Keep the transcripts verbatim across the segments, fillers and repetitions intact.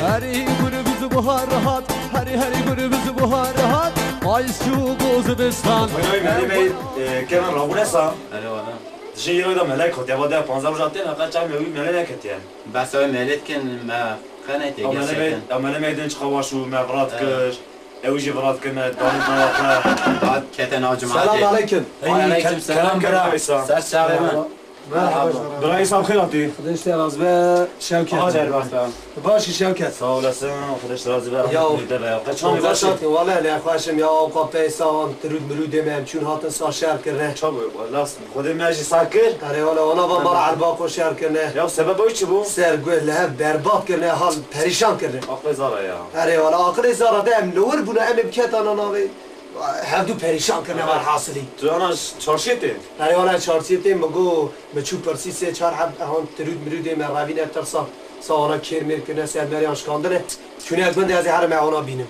Herî gurbiz buhar hat, herî herî gurbiz buhar hat, payîz çû bû zivistan. Oynayî melê me, e, Kevin rabûne sa. Erê wala. Dijî îro da melek hatiye, va de panzdeh roja tên, heqa çav me wî melê neketiye. Bes ew melê dikin, me qe neytê. Ew melê me, gerçekten. Ew melê me din çiqa baş û me virat kir. Ew jî virat kir me, danî dana xwe. Hat kete nav cemaatê. Selam aleyküm. Hey, aleyküm ke-, selam, kelam bira. Bira. Ser çavê me. Merhaba. Merhaba. Bira, îsal xêr hatî. Xwedê ji te razî be, Şevket. Aha, derbas be. Baş î Şevket. Sağ olasın, Xwedê ji te razî be, ya, rehmet te be. Qeçan baş hatî, wala ne xweşim ya, awqa peysa wan tirûd mirûdê me em çûn hatin sa şer kirine. Çawa, wala Xwedê me jî sar kir. Erê wala, wana va mala Erbaqo şer kirine. Ya sebeba wî çi bû? Ser guh li hev berbat kirine, hal perîşan kirine. Aqilê zara ya. Erê wala, aqilê zara de em li wir bûne, em ê biketana navê. Hevdû perîşan kirine, welhasilî. Tu ana çarşiyê tê? Erê wala çarşiyê tê, min got, min çû pirsî sê çar heb ehan tirûd mirûdê me revîne tirsa. Sa wana kêr mêr kirine, ser meriyan şikandine. Çûne gund ez ê herim me wana bînim.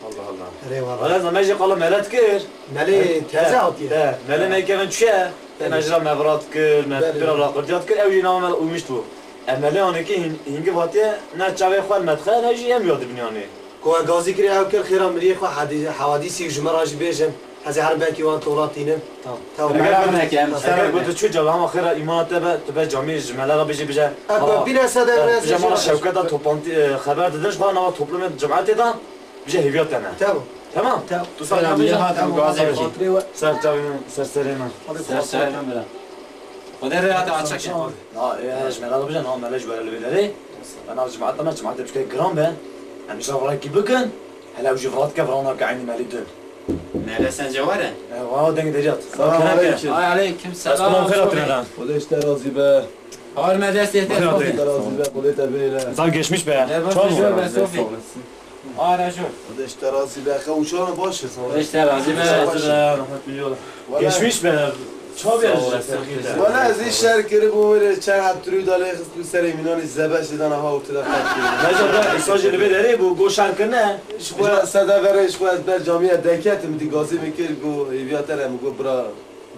Allah Allah. Erê wala. Wala ez me jî qala melet kir. Melê teze hatiye. He, melê me kevin çûye. Belê. Me jira me virat kir, me pira raqirdiyat kir, ew jî nava me umîşt bû. Em melê anekî hîn-, hîngiv hatiye, ne çavê xwe li medxe, ne jî em ya dibinyanê. Ku we gazî kirê ew kir xêra miriyê xwe hadî-, hewadîsî ji me re jî bêjin. Ez ê herim belkî wan tola tînim. Tamam. Tamam. Eger gotu, eger gotu çû cala hema xêra îmana te be, tu be camî ji me re bêjî bije. Bîne sede bije mala Şewketa topantî, e, xeber didin ji xwe nava toplumê cemaetê de. Bije hêviya te ne. Tamam. Tamam? Tamam. Tu sağ ol. Selam, ya, tamam, gazê bije. Ser çavê min, ser serê min. Ser serê min bira. Xwedê rê hate açakê. Ha, e, ji me re bije, na mele ji were li vê derê. Bena cemaat me, cemaat biçke giran be. Em ji virakî bikin. Hele ew jî virat ke, virana ke eynî melî din. Mele sence were? E, wa deng deriyat. Selam aleyküm. Ay aleyküm selam. Selam xêr hatine lan. Xwedê ji te razî be. Har me destê te. Xêr hatine. Te razî be, xwedê te bêle. Zal geçmiş be. Çawa bû? Ara jor. Xwedê ji te razî be. Xew çawa baş e, sağ ol. Xwedê ji te razî be. Razî be, rahmet milyon. Geçmiş be. Çawa be? Wala ez ê şer kiribû were çend heb tirû dalê xist bi serê mînanê zebeşê dana ha ortada qet. Meca be, îsa jî li vê derê bû, go şer kirine. Ji xwe sede verê, ji xwe ez ber camiye deketim, dî gazê min kir, go hêviya te re, min go bira.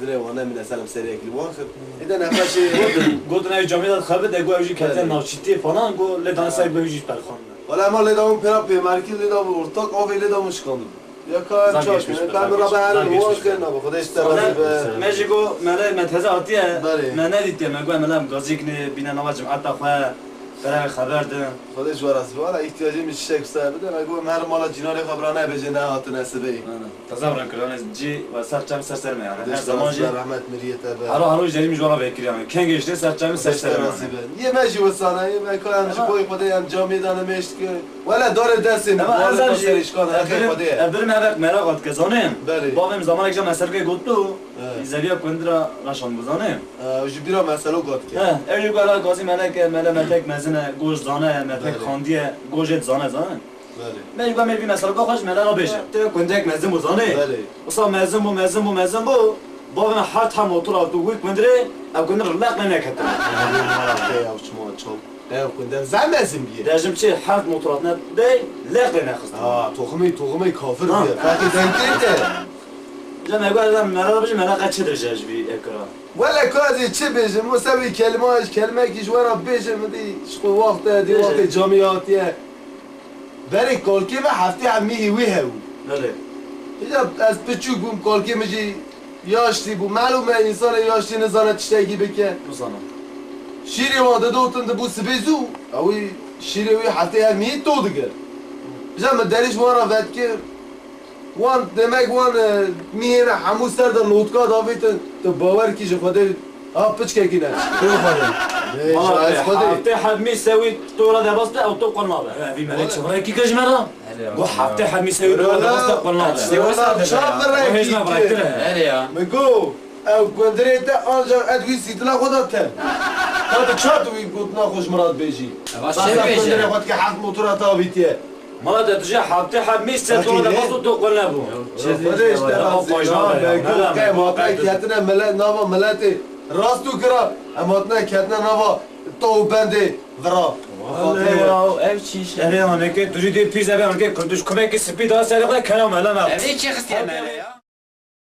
Dilê wan nemîne ser em seriyek li wan xir. Êde nexweşê. Gotin, gotin ew camî de dixebit, e, got ew jî kete navçîtiyê falan, got lê dane ser got ew jî perxan. Wala ema lê da hûn pêra pêmerkî lê da hûn ortak avê lê da hûn şikandin. Ya ka em çaş ne. Ben bira be herin wan xir nabe. Xwedê ji te razî be. Me jî got me re me teze hatiye. Me nedîtiye, me got em gazîk ne bîne nava cimata xwe. Pere xeber din. Xwedê ji we razî be. Wala îhtiyacê min çişek bi ser bide. Me got em her mala cînarê xwe bira nebêje nehatine sibê. Teze ran kirin, ez cî ve ser çem ser ser me yani. Her zaman jî. Rahmet miriyê te be. Haro haro jî min ji wan ve kiriyan. Kengê jî ser çem ser ser me. Yê me jî wisa ne, yê me ka em ji boy Xwedê em camiyê de nimêşt ki. Wele dore destê min. Ama ez jî serê şkan, ez birim, ez birim hevek meraq hat ke zanim. Belê. Bavê min zamanek jî me ser ke gotu. Zeviya kundira raşan bu zanim. Ew ji bira meselo got ke. He, ew jî gora gazî meleke, mele metek mezine, goş zane, metek xandiye, goşet zane, zane. Belê. Me ji me vî mesela xwe ji me re bêje. Te gundek mezin bû zanê. Belê. Wisa mezin bû, mezin bû, mezin bû. Bavê me her tha motor avto wî gundirê, ew gundir leq ne neketin. Te ya çima çaw. Ew gundir zan mezin bîye. Dejim çi her motor avto ne dey, leq ne nexist. Ha, toxumê, toxumê kafir bîye. Fatih denkê te. Cem ew gundir me re bêje, me re qe çi dibêje ji vî ekra. Wele ka ez ê çi bêjim, wisa wî kelima, ez kelimekî ji we re bêjim, dî ji xwe waxt e, dî wextê camî hatiye. Berê kalkê me heftê hemî wî hebû. Belê. Hîja ez piçûk bûm, kalkê min jî yaşlî bû. Melûm e, însanê yaşlî nizane tiştekî bike. Nizane. Şîrê wan didotin dibû sibê zû. Ewî şîrê wî heftê hemî to digir. Hîja min derî ji wan re vedikir. Wan demek wan, e, mîhê me hemû ser de lotka davêtin, tu bawer kî ji Xwedê ha piçkekî ne. Tu Xwedê. Ê, Valla şahid Xwedê. Heftê heb mî sewî tu re debas be, ew tu qul nabe. Evî melek çarekî kir ji me re. Got heftê heb mî sewî tu re debas be, qul nabe. Wela, wela, çav bi rengî kir. Erê ya. Min got, ew gundirê te ancak ez wî sîtila xwe da te. Ka tu çav tu wî gotina xwe ji min re dibêjî. Eva çi bêje? Gundirê xwe dike heft motora te avîtiye. Mala te tu jî heftê heb mî se tu de bas û tu qul nebû. Xwedê ji te razî be. Mela me. Em hatine ketine milet, nava miletê rast û kira. Em hatine ketine nava to û bendê vira. Wele ya, ev çi iş e? Erê aneke tu jî dê pîs ebe aneke kurdiş kumekî spî da serê xwe kena mela me. Ev ê çi xistiye mele ya?